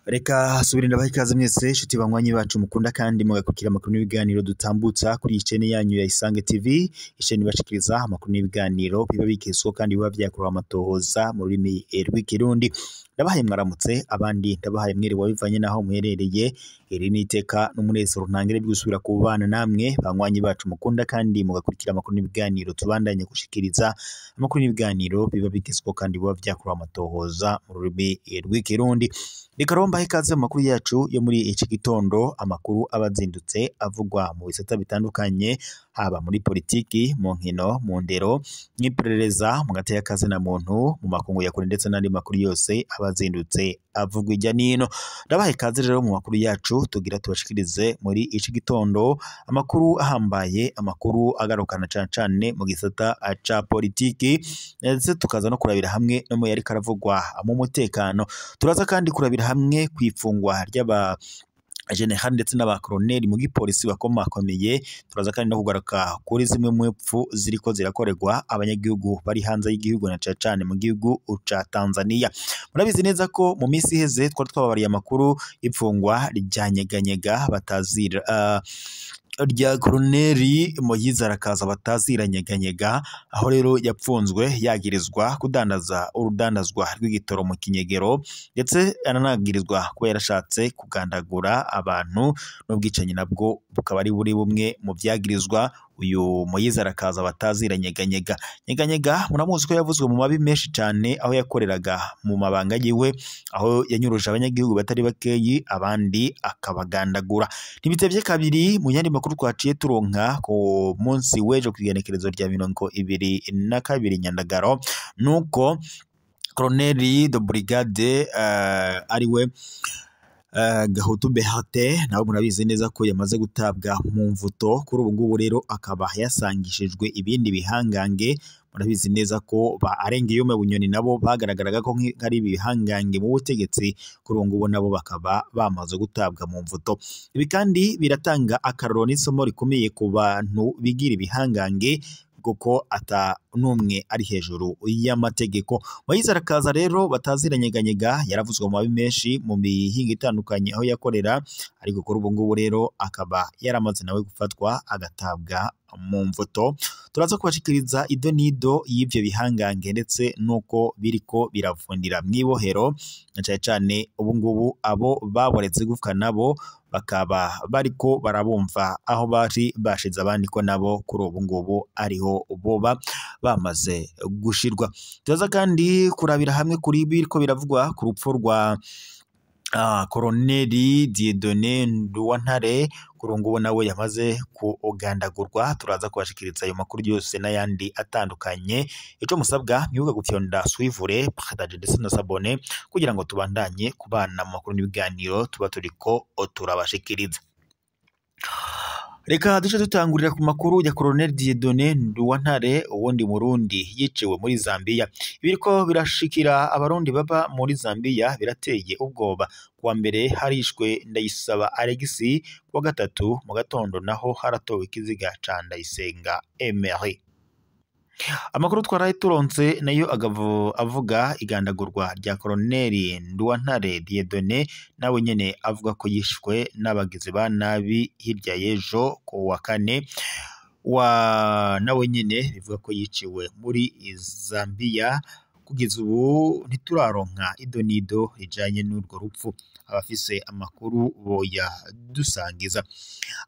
Reka subira ndabaha ikaze mwese inshuti banywanyi bacu mukunda kandi mugakurikira amakuru n'ibiganiro dutambutsa kuri iyi chaîne yanyu ya Isange TV, ichaîne ibashikiriza amakuru n'ibiganiro biba bikeswa kandi biba vyakorewe amatohoza mu rurimi rw'ikirundi. Ndabahaye mwaramutse, abandi ndabahaye mwiriwe bivanye naho muherereye. Iri ni iteka n'umunezero ntangere byo gusubira kubana namwe banywanyi bacu mukunda kandi mugakurikira amakuru n'ibiganiro tubandanye gushikiriza amakuru n'ibiganiro biba bigezweho kandi biba vyakorewe amatohoza mu rurimi rw'ikirundi. Reka rero mbahe ikaze mu makuru yacu yo muri iki gitondo, amakuru aba azindutse avugwa mu bisata bitandukanye, haba muri politiki, mu nkino, mu ndero, mw'iperereza, mu gateka kazina muntu, mu makungu ya kure ndetse n'andi makuru yose aba azindutse avugwa irya nino. Ndabaha ikaze rero mu makuru yacu tugira tubashikirize muri iki gitondo, amakuru ahambaye, amakuru agarukana cane cane mu gisata ca politiki, ndetse tukaza no kurabira hamwe no mu yariko aravugwa mu mutekano. Turaza kandi kurabira hamwe kw'ifungwa ry'aba general ndetse n'abakoroneri mu gipolisi bakomakomeye. Turaza kandi no kugaruka kuri zimwe mu mpfu ziriko zirakorerwa abanyagihugu bari hanze y'igihugu na cane cane mu gihugu ca Tanzania. Murabizi neza ko mu minsi iheze twari twababariye amakuru y'imfungwa rya Nyeganyega batazira rya koroneri Moyize arakaza batazira Nyeganyega, aho rero yapfunzwe yagirizwa kudandaza urudandazwa rw'igitoro mu kinyegero, ndetse ananagirizwa kuba yarashatse kugandagura abantu, n'ubwicanyi nabwo bukaba ari buri bumwe mu vyagirizwa uyu Moyize arakaza batazira Nyeganyega. Nyeganyega muramuzi ko yavuzwe mu mabi menshi cane, aho yakoreraga mu mabanga yiwe, aho yanyuruje abanyagihugu batari bakeyi, abandi akabagandagura. Ntibitevye kabiri mu yandi makuru twaciye turonka ku munsi w'ejo kw'igenekerezo rya 22 Nyandagaro, nuko Colonel de Brigade ariwe Gahutu Behate, nawe murabizi neza ko yamaze gutabwa mu mvuto. Kuri ubu ngubu rero akaba yasangishijwe ibindi bihangange. Murabizi neza ko ba Arengiyome Bunyoni nabo bagaragaraga ko ari ibihangange mu butegetsi, kuri ubu ngubu nabo bakaba bamaze gutabwa mu mvuto. Ibi kandi biratanga akarorero n'isomo rikomeye ku bantu bigira ibihangange, kuko ata n'umwe ari hejuru y'amategeko. Moyize arakaza rero batazira Nyeganyega yaravuzwe mu mabi menshi mu mihingo itandukanye aho yakorera, ariko kuri ubu ngubu rero akaba yaramaze nawe gufatwa agatabwa mu mvuto. Turaza kubashikiriza ido n'ido y'ivyo bihangange ndetse nuko biriko biravunira mw'ibohero, na cane cane ubu ngubu abo baboretse gufwa nabo bakaba bariko barabumva aho bari bashize abandi ko nabo kuri ubu ngubu ariho boba bamaze gushirwa. Turaza kandi kurabira hamwe kuri biriko biravugwa ku rupfu rwa Koroneri Dieudonné Nduwantare, kuri ubu ngubu nawe yamaze kugandagurwa. Turaza kubashikiriza ayo makuru yose n'ayandi atandukanye. Ico musabwa mwibuke gufyonda suivre, partage ndetse na s'abonner kugira ngo tubandanye kubana mu makuru n'ibiganiro tuba turiko turabashikiriza. Reka duce dutangurira ku makuru ya Colonel Dieudonné Nduwantare, uwundi Murundi yiciwe muri Zambia. Ibiriko birashikira abarundi baba muri Zambia birateye ubwoba. Kuwa mbere harishwe Ndayisaba Alexis, kuwa gatatu mu gatondo naho haratowe ikiziga ca Ndayisenga Emery. Amakuru twaraye turonse nayo avuga igandagurwa rya Colonel Nduwantare Dieudonné, nawe nyene avuga ko yishwe n'abagizi ba nabi hirya y'ejo ku wa kane, wa nawe nyene bivuga ko yiciwe muri Zambia. Kugeza ubu ntituraronka ido n'ido rijanye n'urwo rupfu, abafise amakuru boya dusangiza.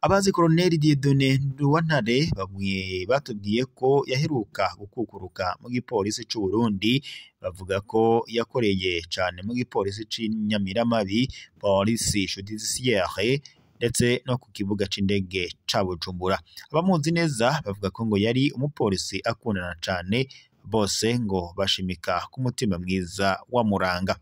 Abazi Colonel Dieudonné Nduwantare bamwe batubwiye ko yaheruka gukukuruka mu gipolisi c'u Burundi, bavuga ko yakoreye cane mu gipolisi c'Inyamiramabi, polisi judiciaire, ndetse no ku kibuga c'indege ca Bujumbura. Abamuzi neza bavuga ko ngo yari umupolisi akundana cane, bose ngo bashimika ku mutima mwiza wa Muranga.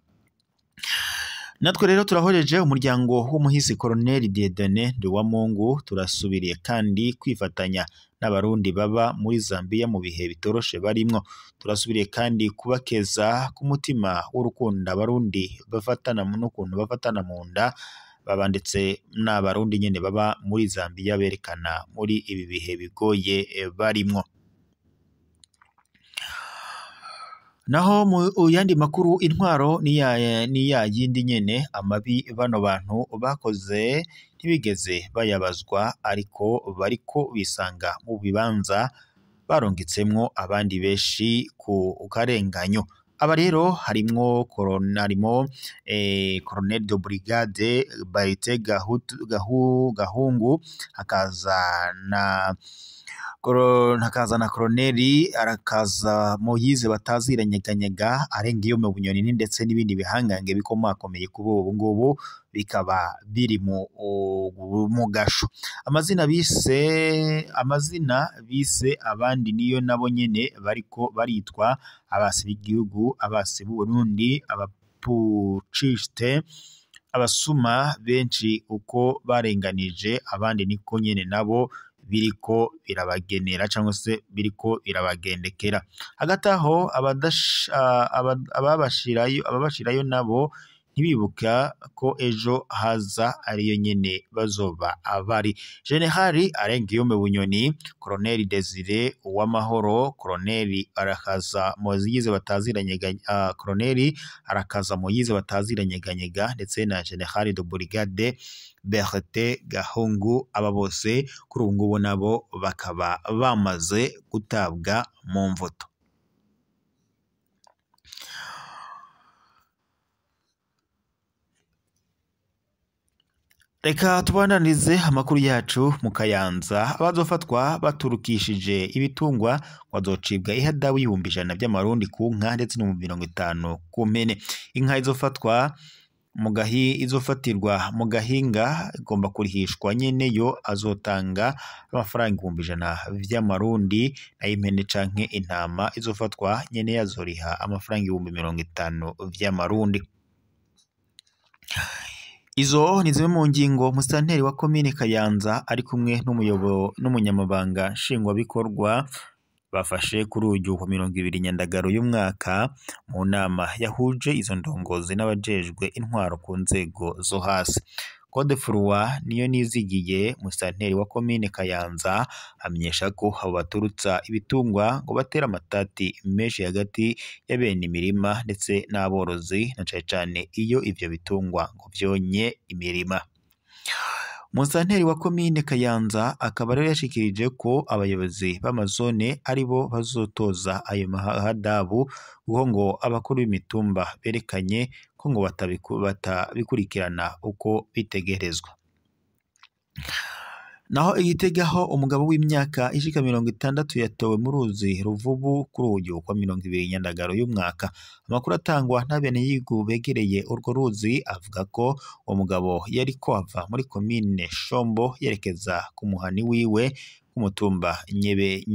Natwe rero turahojeje umuryango w'umuhisi Colonel Dieudonné Nduwamungu, turasubiriye kandi kwifatanya n'abarundi baba muri Zambia mu bihe bitoroshe barimwo. Turasubiriye kandi kubakeza ku mutima w'urukundo abarundi bafatana n'ukuntu bafatana mu nda, baba ndetse n'abarundi nyene baba muri Zambia berekana muri ibi bihe bigoye barimwo. Naho mu yandi makuru, intwaro ni ya yindi nyene, amabi bano bantu bakoze ntibigeze bayabazwa, ariko bariko bisanga mu bibanza barongitsemwo abandi benshi ku karenganyo. Aba rero harimwo Colonel de Brigade Barite Gahungu, hakaza na Colonel arakaza Moyize bataziranyeganyega arenga iyo mu Bunyoni, ndetse n'ibindi bihangange bikomakomeye kuri ubu ngubu bikaba biri mu gasho. Amazina bise abandi niyo nabo nyene bariko baritwa abasi b'igihugu, abasi b'u Burundi, abapuciste, abasuma benshi. Uko barenganije abandi niko nyene nabo biriko birabagenera cyangwa se biriko birabagendekera. Hagati aho ababashirayo nabo ntibibuka ko ejo haza ariyo nyene bazoba abari. General Arengiyome Bunyoni, Colonel Desire Uwamahoro, Colonel Arakaza Moyize bataziranyeganya, Colonel Arakaza Moyize bataziranyeganyega, ndetse na General de Brigade Berthe Gahungu, aba bose kuri ubu ngubu nabo bakaba bamaze gutabwa mu mvuto. Reka tubananize amakuru yacu mu Kayanza. Abazofatwa baturukishije ibitungwa bazocibwa ihadabu 100,000 by'amarundi ku nka ndetse n'50,000 ku mpene. Inka izofatwa izofatirwa mu gahinga igomba kurihishwa nyene yo azotanga amafaranga 100,000 vy'amarundi, nayo impene canke intama izofatwa nyene yazoriha amafaranga 50,000 vy'amarundi. Izo ni zimwe mu ngingo musitanteri wa komine Kayanza ari kumwe n'umunyamabanga nshingwabikorwa bafashe kuri uyu wa 20 Nyandagaro y'umwaka mu nama yahuje izo ndongozi n'abajejwe intwaro ku nzego zo hasi. Godefroid niyo nizigiye musitanteri wa komine Kayanza amenyesha ko abo baturutsa ibitungwa ngo batera amatati menshi hagati ya bene imirima ndetse n'aborozi, na cane cane iyo ivyo bitungwa ngo vyonye imirima. Musitanteri wa komine Kayanza akaba rero yashikirije ko abayobozi b'amazone aribo bazotoza ayo mahadabu, kuko ngo abakuru b'imitumba berekanye ko ngo batabikurikirana uko bitegerezwa. Naho igitegaho umugabo w'imyaka ishika 60 yatowe mu ruzi Ruvubu kuri uyu kwa 20 Nyandagaro y'umwaka. Amakuru atangwa n'abenegihugu begereye urwo ruzi avuga ko uwo mugabo yariko ava muri komine Shombo yerekeza ku muhani wiwe kumutumba Nyebe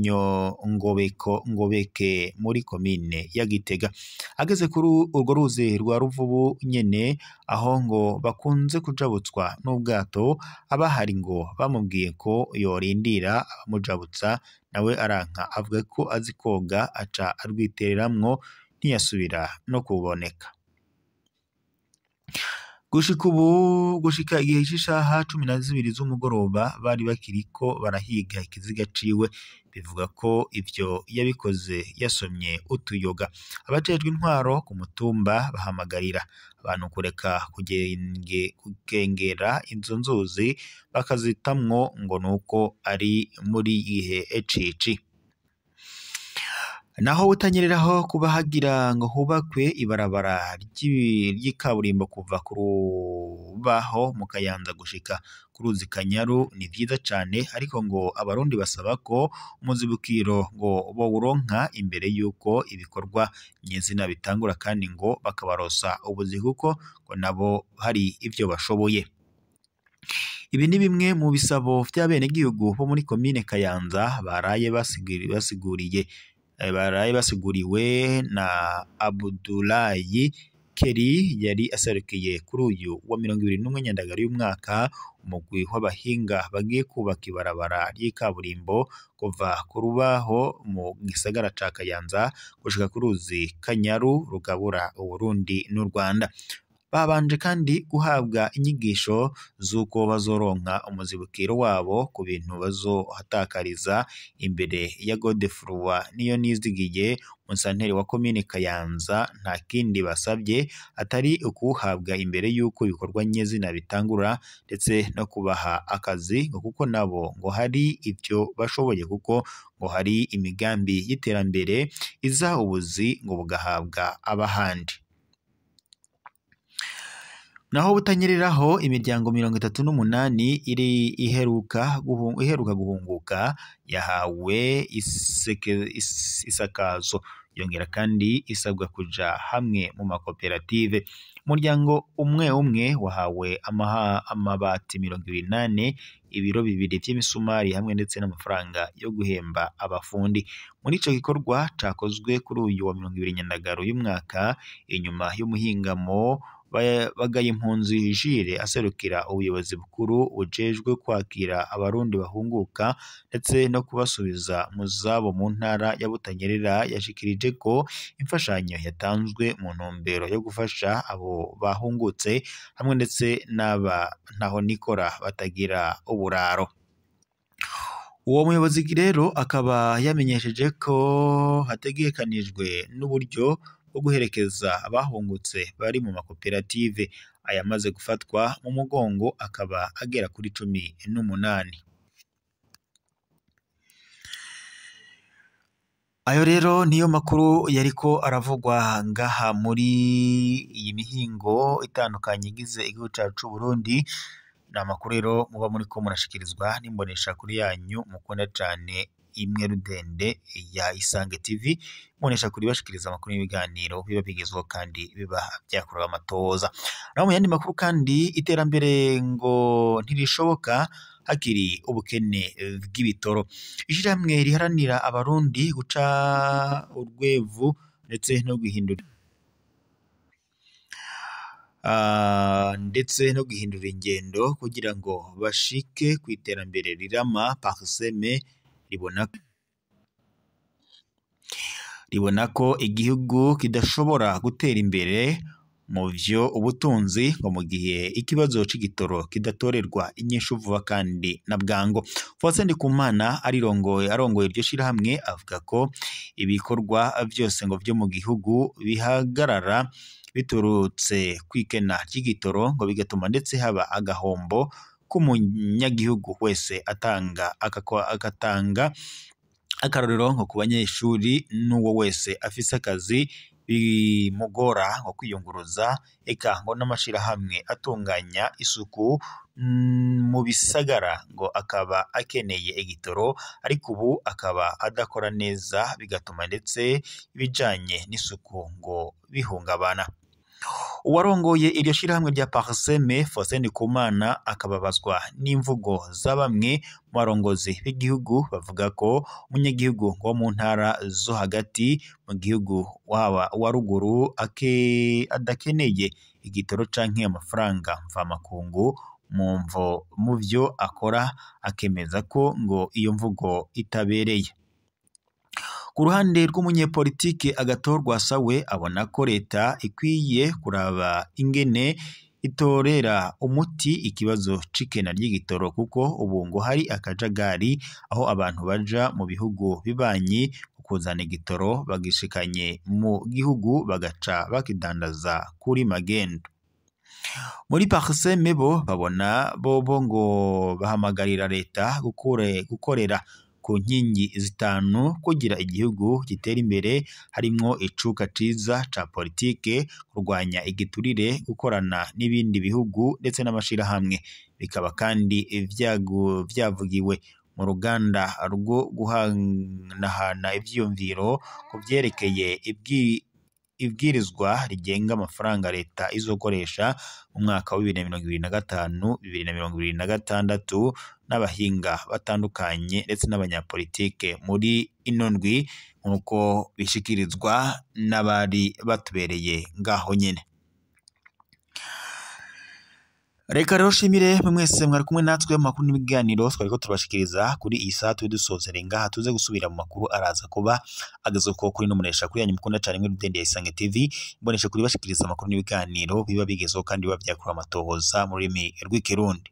Ngobeko Ngobeke muri komine ya Gitega. Ageze kuri urwo ruzi rwa Ruvubu nyene aho ngo bakunze kujabutswa n'ubwato, abahari ngo bamubwiye ko yorindira abamujabutsa, nawe aranka avuga ko azi koga, aca arwitereramwo ntiyasubira no kuboneka. Gushika ubu, gushika igihe c'isaha 12 z'umugoroba bari bakiriko barahiga ikiziga ciwe. Bivuga ko ivyo yabikoze yasomye utuyoga. Abajejwe intwaro ku mutumba bahamagarira abantu kureka kugengera izo nzuzi bakazitamwo ngo nuko ari muri gihe ecici. Naho utanyereraho kuba hagira ngo hubakwe ibarabara ry'ikaburimbo kuva ku Rubaho mu Kayanza gushika ku ruzi Kanyaru ni vyiza cane, ariko ngo abarundi basaba ko umuzibukiro ngo bowuronka imbere yuko ibikorwa nyezina bitangura, kandi ngo bakabarosa ubuzi kuko ngo nabo hari ivyo bashoboye. Ibi ni bimwe mu bisabo vy'abenegihugu bo muri komine Kayanza baraye basiguriye baraye basiguriwe na Abudulayi Keri yari aserukiye kuri uyu wa 21 Nyandagaro y'umwaka umugwi w'abahinga bagiye kubaka ibarabara ry'ikaburimbo kuva ku Rubaho mu gisagara ca Kayanza gushika ku ruzi Kanyaru rugabura Uburundi n'u Rwanda. Babanje kandi guhabwa inyigisho z'uko bazoronka umuzibukiro wabo ku bintu bazohatakariza imbere ya Godefroid Niyonizigiye, umusanteri wa komine Kayanza. Nta kindi basabye atari ukuwuhabwa imbere y'uko ibikorwa nyezina bitangura, ndetse no kubaha akazi ngo kuko nabo ngo hari ibyo bashoboye, kuko ngo hari imigambi y'iterambere iza ubuzi ngo bugahabwa abahandi. Naho butanyereraho imiryango 38 iri iheruka guhunguka yahawe isakazo, yongera kandi isabwa kuja hamwe mu makoperative. Umuryango umwe umwe wahawe amabati 24, ibiro 2 vy'imisumari hamwe ndetse n'amafaranga yo guhemba abafundi. Muri ico gikorwa cakozwe kuri uyu wa 20 Nyandagaro y'umwaka, inyuma y'umuhingamo, Bagayimpunzi Jules aserukira ubuyobozi bukuru bujejwe kwakira abarundi bahunguka ndetse no kubasubiza mu zabo mu ntara ya Butanyerera, yashikirije ko imfashanyo yatanzwe mu ntumbero yo gufasha abo bahungutse hamwe ndetse n'aba ntahonikora batagira uburaro. Uwo muyobozi rero akaba yamenyesheje ko hategekanijwe n'uburyo bwo guherekeza abahungutse bari mu makoperative, ayamaze gufatwa mu mugongo akaba agera kuri 18. Ayo rero niyo makuru yariko aravugwa ngaha muri iyi mihingo itandukanye igize igihugu cacu c'u Burundi. Ni amakuru rero muba muriko murashikirizwa n'imbonesha kuri yanyu mukunda cane imwe rudende ya Isange TV, mubonesha kuri bashikiriza amakuru n'ibiganiro biba bigezweho kandi biba vyakorewe amatoza. Naho mu yandi makuru kandi, iterambere ngo ntirishoboka hakiri ubukene bw'ibitoro. Ishirahamwe riharanira abarundi guca urwevu ndetse no guhindura ingendo kugira ngo bashike ku iterambere rirama, Parseme ribona ko igihugu kidashobora gutera imbere mu vyo ubutunzi ngo mu gihe ikibazo c'igitoro kidatorerwa inyishu vuba kandi na bwango. Faustin Ndikumana arongoye iryo shirahamwe avuga ko ibikorwa vyose ngo vyo mu gihugu bihagarara biturutse kwikena ry'igitoro, ngo bigatuma ndetse haba agahombo k'umunyagihugu wese atanga agatanga akarorero nko ku banyeshuri n'uwo wese afise akazi bimugora nko kwiyunguruza, eka ngo n'amashirahamwe atunganya isuku mu bisagara ngo akaba akeneye igitoro, ariko ubu akaba adakora neza, bigatuma ndetse ibijanye n'isuku ngo bihungabana. Uwarongoye iryo shirahamwe rya Parseme, Faustin Ndikumana, akababazwa n'imvugo za bamwe mu barongozi b'igihugu bavuga ko umunyagihugu wo mu ntara zo hagati mu gihugu waba wa ruguru adakeneye igitoro canke amafaranga mvamakungu mu vyo akora, akemeza ko ngo iyo mvugo itabereye. Ku ruhande rw'umunyepolitike Agathon Rwasa we abona ko leta ikwiye kuraba ingene itorera umuti ikibazo c'ikena ry'igitoro, kuko ubu ngo hari akajagari aho abantu baja mu bihugu bibanyi kuzana igitoro bagishikanye mu gihugu bagaca bakidandaza kuri magendo. Muri Parseme bo babona bobo ngo bahamagarira leta gukorera ku nkingi zitanu kugira igihugu gitera imbere, harimwo icuka ciza ca politike, kurwanya igiturire, gukorana n'ibindi bihugu ndetse n'amashirahamwe. Bikaba kandi vyavugiwe mu ruganda rwo guhanahana ivyiyumviro ku vyerekeye ibwirizwa rigenga amafaranga leta izokoresha mu mwaka wa 2025 2026 n'abahinga batandukanye ndetse n'abanyapolitike muri ino ndwi, nk'uko bishikirizwa n'abari batubereye ngaho nyene. Reka rero shimire mwese mwari kumwe natwe mu makuru n'ibiganiro twariko turabashikiriza kuri iyi saha. Tube dusozere ngaha, tuze gusubira mu makuru araza kuba ageze ko kuri no munesha kuri yanyu mukunda cane mwe rudende ya Isange TV, imbonesha kuri bashikiriza amakuru n'ibiganiro biba bigezeho kandi biba vyakorewe amatohoza mu rurimi rw'Ikirundi.